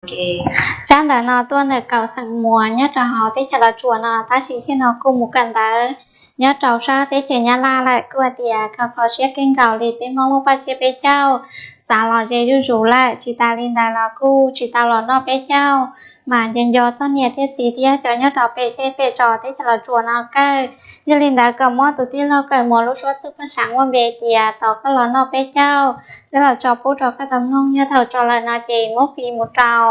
Tsab ntawv no tuaj ntawm kaum xeem muas nyob rau hauv teb chaws Los Tsuas no, tab sis txij no kuj mus kawm ntawv nyob rau sab teb chaws Nyab Laj lawm, kuj hais tias kho kho siab kawg nkaus li peb Hmoob Lauj Paj Tsiaj peb caug, txav los ze zuj zus lawm. Tsis tas li ntawd los kuj tsis tau los noj peb caug, mas nco nco txoj niam thiab txiv thiab cov nyob rau pem zej pem zos teb chaws Los Tsuas no kawg. Yog li ntawd kom muab tus tij laug Kawm Muas lub suab txuj paj seev muaj npe tias tos koj los noj peb caug, coj los tso pub rau koj tau mloog. Yog thaum tso lawm no ces muab fi mus rau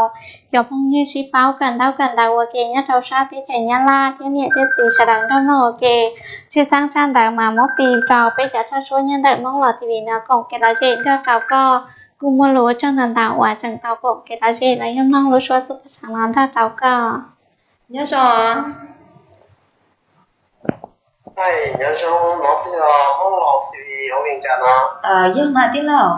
cov phooj ywg sib paub kawm ntaub kawm ntawv ua ke nyob rau sab teb chaws Nyab Laj thiab niam thiab txiv sawv daws nrog mloog ua ke. Tshwj xeeb tsab ntawv mas muab fi rau peb cov tshaj suab nyob ntawm Hmoob Los T V no koom kev lom zem nrog rau koj. Kuj muaj lus ua tsaug ntau ntau uas tseem tau koom kev lom zem los yog mloog lub suab txuj paj seev no nrog rau koj. Nyob zoo. Nyob zoo, no peb yog Hmoob Los T V ua li cas no? Yog mas tij laug.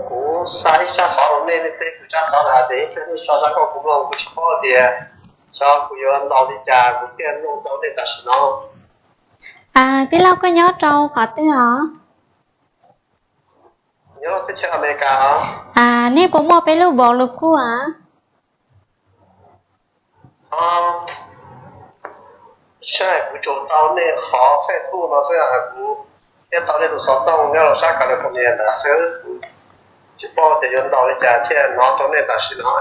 Kuv xa ib tsab xov rau nej, nej teb kuv tsab xov na, ces ib pliag nej tso tsab koj kuv mloog, kuv tsis paub tias xyov kuv yuav ntaus li cas kuv thiaj mloog tau nej tam sim no. Tij laug koj nyob rau qhov twg os? Nyob teb chaws Amelikas. Nej puas muaj peb lub npaum lus kuj a? Saib kuv tsuas tau nej qhov Facebook no xwb, kuv thiab tau nej tus xov tooj nyob rau sab California ntawd xwb, kuv tsis paub tias yuav ntaus li cas thiaj hnov tau nej tam sim no.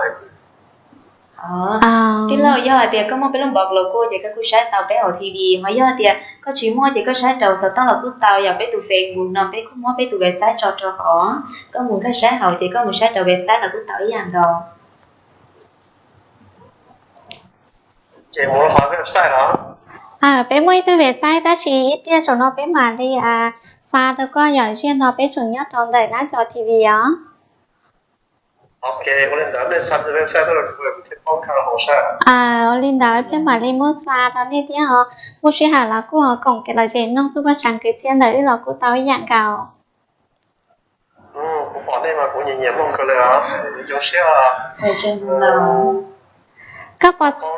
Tij laug, yog hais tias koj muaj peb lub npaum lus kuj ces koj kuj saib tau peb hauv T V, ho yog tias koj tsis muaj ces koj saib rau xov tooj los kuj tau, yog peb tus Facebook no peb kuj muab peb tus website tso rau hauv, koj mus nkag saib hauv ces koj mus saib rau website los kuj tau ib yam nkaus. Ces mus qhov website los? Peb muaj ib tug website tab sis ib pliag saum no peb mam li xa rau koj, yog ziag no peb tseem nyob rau ntawm nab co T V os. Ua li ntawd nej xa website tuaj rau kuv kuv thiaj paub nkag hauv saib. Ua li ntawd peb mam li muab xa rau nej thiab os. Muaj sij hawm los kuj ho koom kev lom zem mloog txuj paj seev kwv txhiaj ntawm wb los kuj tau ib yam nkaus. Kuv pom nej mas kuv nyiam nyiam mloog kawg li os. Zoo siab. Koj pom, zoo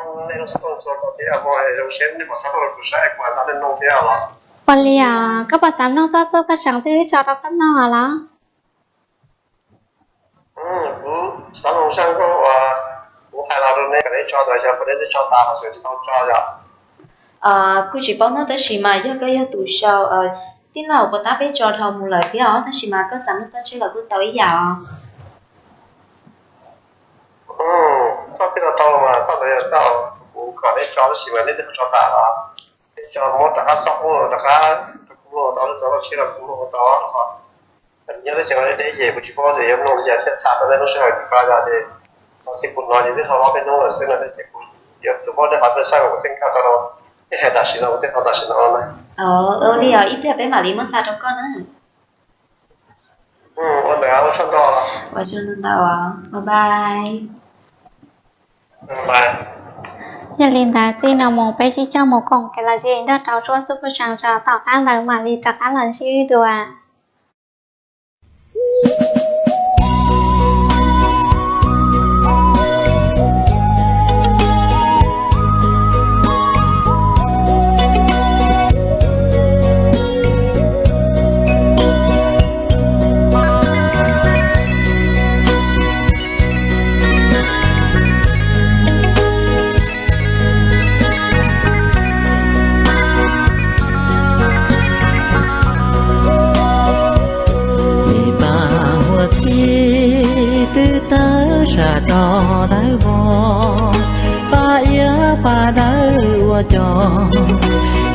siab nej pom xav mloog kuv saib kuv mam nrog nej mloog thiab los? Ua li os, koj pom xav mloog txoj txuj paj seev twg wb tso rau koj mloog os los? Kuv xav mloog zaj nkauj uas kuv hais los rau nej kom nej tso ntawd, xyov puas nej twb tso tas los tseem tsis tau tso yom? Kuj tsis paub na, tab sis mas yog koj yog tus sau, tij laug, puas tab peb tso dhau mus lawm thiab os, tab sis mas koj xav mloog txoj twg los kuj tau ib yam os. Txoj twg los tau mas, txoj ntawd yog txoj kuv kom nej tso tab sis mas nej twb tso tas los? Nej tso muab rov qab txoj qub rov qab rau kuv mloog tau, txoj txoj tsheb rau kuv mloog tau. Nyob teb chaws deb deb ces kuv tsis paub tias yuav mloog li cas thiaj tham tau nej lub sij hawm tim ko no ces, tau xij kuv hnov ces twb dhau ob peb hnub lawm xwb no ces kuv yuav tsum paub nej qhov twg xwb kuv thiaj nkag tau rau nej hais tam sim no, kuv thiaj tau tam sim no na. Ua li os, ib pliag peb mam li muab xa rau koj na. Ua ntawd ua tsaug ntau. Ua tsaug ntau, bye bye. Yog li ntawd txij no mus peb sib coj mus koom kev lom zem nrog rau suab txuj paj seev tso, tom qab ntawd mam li rov qab los ntsib dua. Ib pab huab txib twb tawg sab rov dawb vog, pab iab pab dawb ua cov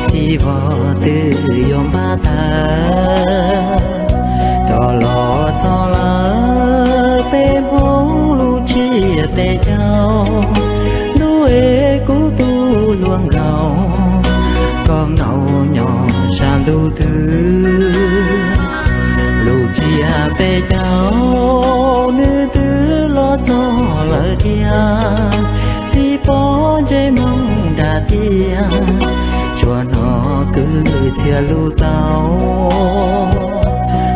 txhij vog twb yuav npaj tawg. Rov los txog lawm peb Hmoob lub tsiab peb caug, ntuj es kuv tus hluas nkauj, koj nkaum nyob sab ntuj twg? Lub tsiab peb caug nws twb los txog lawm thiab, tib pob ntsej muag nram tiaj, tsuas hnov kwv txhiaj lub taub.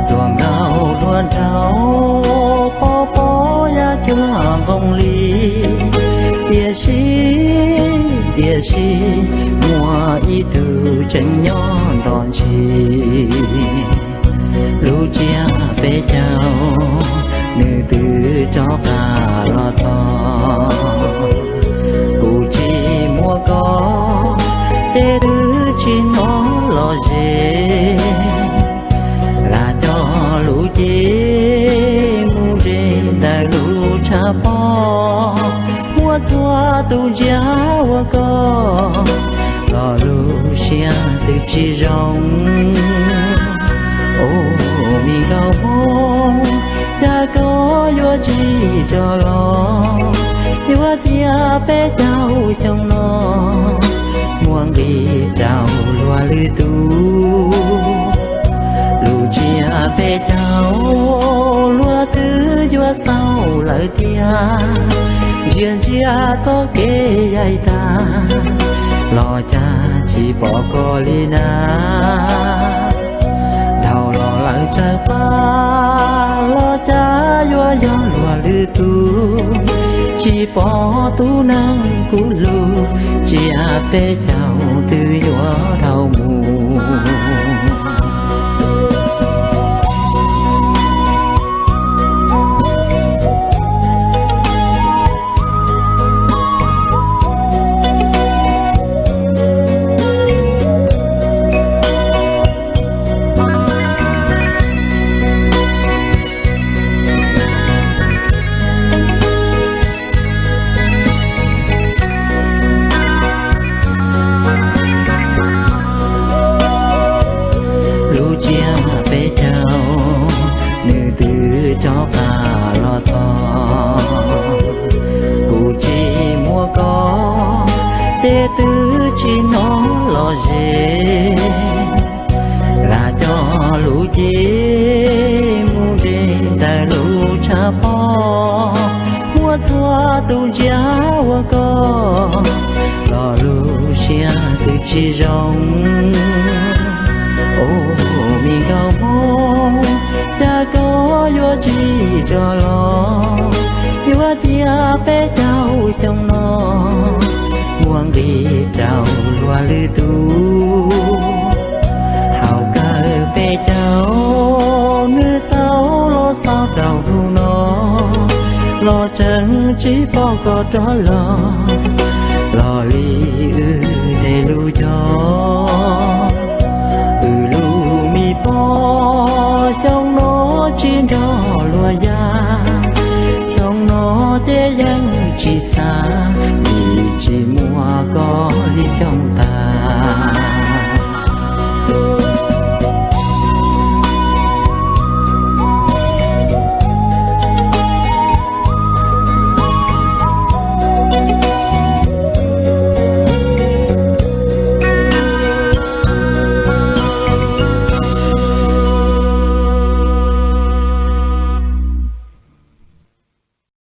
Hluas nkauj hluas nraug pob pob yaj cuag nqoo li, tiam sis, tiam sis muaj ib tug tseem nyob nto ntsis. Lub tsiab peb caug nws twb twb rov qab los txog, kuv tsis muaj koj ces twb tsis hnov los zes. Lam coj lub cev mus nres ntawm lub tshav pob, muaj txhua tus ntsiab ua koj los lub siab twb tsis zoo. Ub, me nkauj Hmoob, cas koj yuav tsis rov los? Yuav cia peb caug xyoo no muaj nqis rau luag lwm tus. Lub tsiab peb caug luag twb yuav xaus lawm tiag, ntsia ntsia txoj kev yaim tag, los cas tsis pom koj li na. Dhau los lawm tsawg pab, los cas yuav yog luag lwm tus. Tsis pom tus neeg kuv hlub, tsiab peb caug twb yuav dhau mus. Lub tsiab peb caug nws twb rov qab los txog, kuv tsis muaj koj ces twb tsis hnov los zes. Lam coj lub cev mus nres ntawm lub tshav pob, muaj txhua tus ntsiab ua koj los lub siab twb tsis zoo. Ub, me nkauj Hmoob, cas koj yuav tsis rov los? Yuav cia peb caug xyoo no muaj nqis rau luag lwm tus. Thaum kawg peb caug nws tau los xaus rau hnub no, los tseem tsis pom koj rov los, los li wb tej lus cog. Wb lub me pog xyoo no tsis nrog luag ya, xyoo no ces yeej tsis xav, vim tsis muaj koj li xyoo